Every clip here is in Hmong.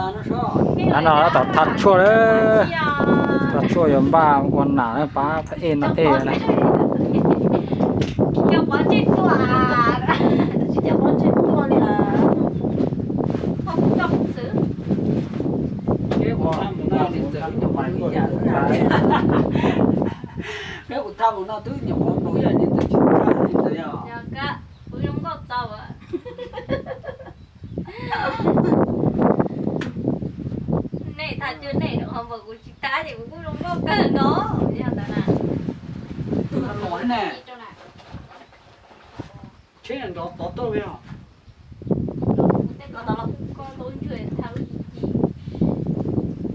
Hnub no tab tom tha tshuaj lawm, tha tshuaj yuav npaj ua nas pab thaj ej noj ej na. Peb kuv thaj mus no twb nyuam qhuav nkaus ib yam niag ntxawm tsis thaj niag ntxawm yog. Kuv zoo nkauj txaus. Nej thaj cuag nej, qhov npaum kuv tsis thaj ces kuv kuj zoo nkauj kawg nkaus yog ntawd na. Los ne. Tsheb nrov tod tuaj li os. Kuv tej ko tau los kuv koj tau ntswg thaj lub tsis ci.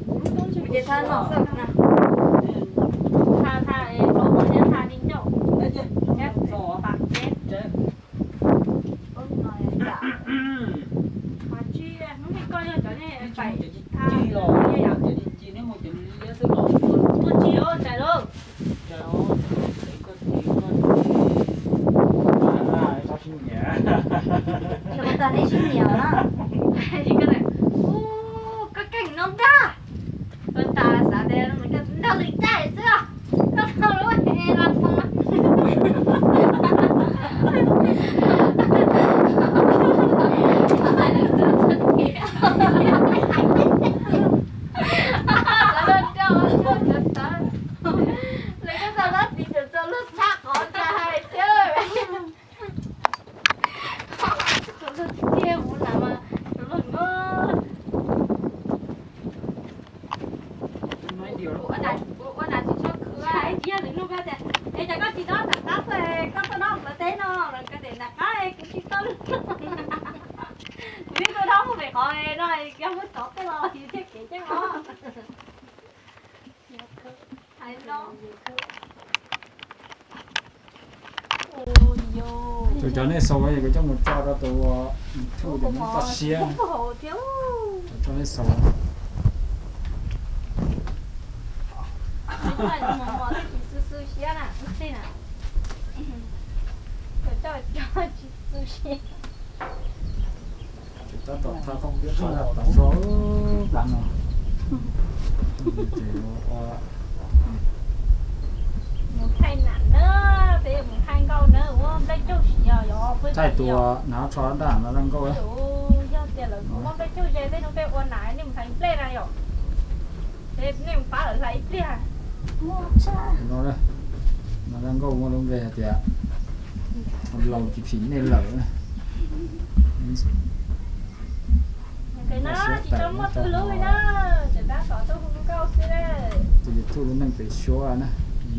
Kuv ces thaj no xwb na. Thaj thaj es los ua thiab thaj li ncauj. Thiab pam teb. Mas tsis hnub nej koj yog cov nej paim thaj los yam cov ci ci neb mus cov liab xwb los. Tuaj tsis os tais lauj. Tsis tas nej sib nyiam na. Ub, koj keej no ntag. Koj tas xav tias nrog lwm caij xwb. Koj tau lub he la thoo. Lawv koj tau lab tiv tawm txog lub tshab qhov ntsa hais thiab. Tus lug tiag mus na mas tus lug no. Ua nas tsis tshua khwv, ib tsis yog lwm lug koj tias, es cas koj tsis dob nram qab tuaj, koj tuaj dob lawv teb no los koj tias nram qab kuv tsis tau lug. Kuv yeej tuaj dob pem qhov no, yog muab tov tej los yus thiaj kev coj os. Tus cov nej xaus es kuv coj mus tso rau tus YouTube ces muab toj siab. Cov nej xaus. Tab tom tha toj tiab tso tom so plaws no. Ces ua Mus thaij nam na, peb yuav mus thaij nkauj na, ua nplej caug siav yog peb thaij tus nam tsho daj no daj nkauj. Yog tias lawv kuj muab nplej caug ze tej no peb ua nam nej mus hlais nplej na yom. Peb nej mus pab lawv hlais ib pliag. No daj nkauj muaj lub npe hais tias laus tsis phim nej lawm. Tsis tau muaj tus hlub li na, tseem tab tom tuaj hu nkauj xwb. Tus YouTube lub neej pem suab na,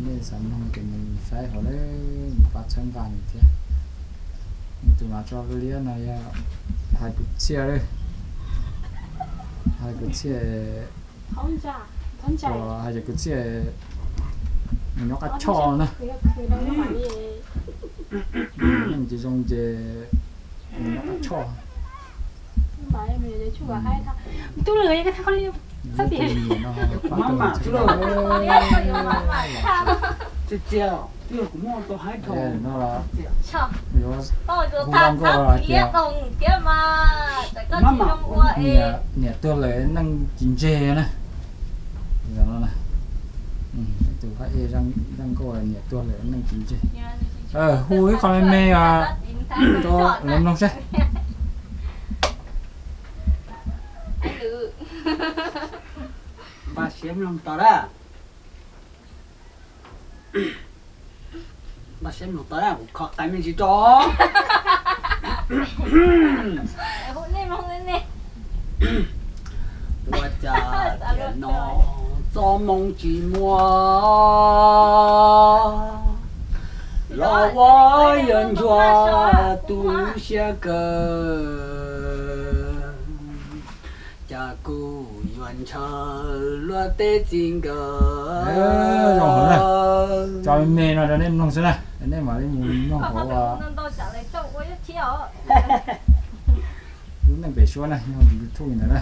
nej xav mloog ces mus saib hauv lawm, pab txhawb nqa nws thiab. Tus nam tsho liab no yog hais kwv txhiaj, hais kwv txhiaj, hais kwv txhiaj nyob qab choj na. Neeg tsis zoo ces nyob qab choj. Tus lwm, niam tuag lawm neej tsis ntseg na. Tus phab ej zaj nkauj niam tuag lawm neej tsis ntseg. Hu ib qho me me rau lawv mloog seb. Npaj siab mloog tau na. Npaj siab mloog tau na, kuv kho qai me ntsis tso. Ua cas tiam no txoj moo tsis muaj los ua yawg ntsuag tu siab kawg. Cas kuj yuav ntshaw luag tej txiv nkawd. Tso me me no rau nej mloog xwb na, nej mam li mus mloog hauv lub neej pem suab na, yog tus YouTube ntawd na.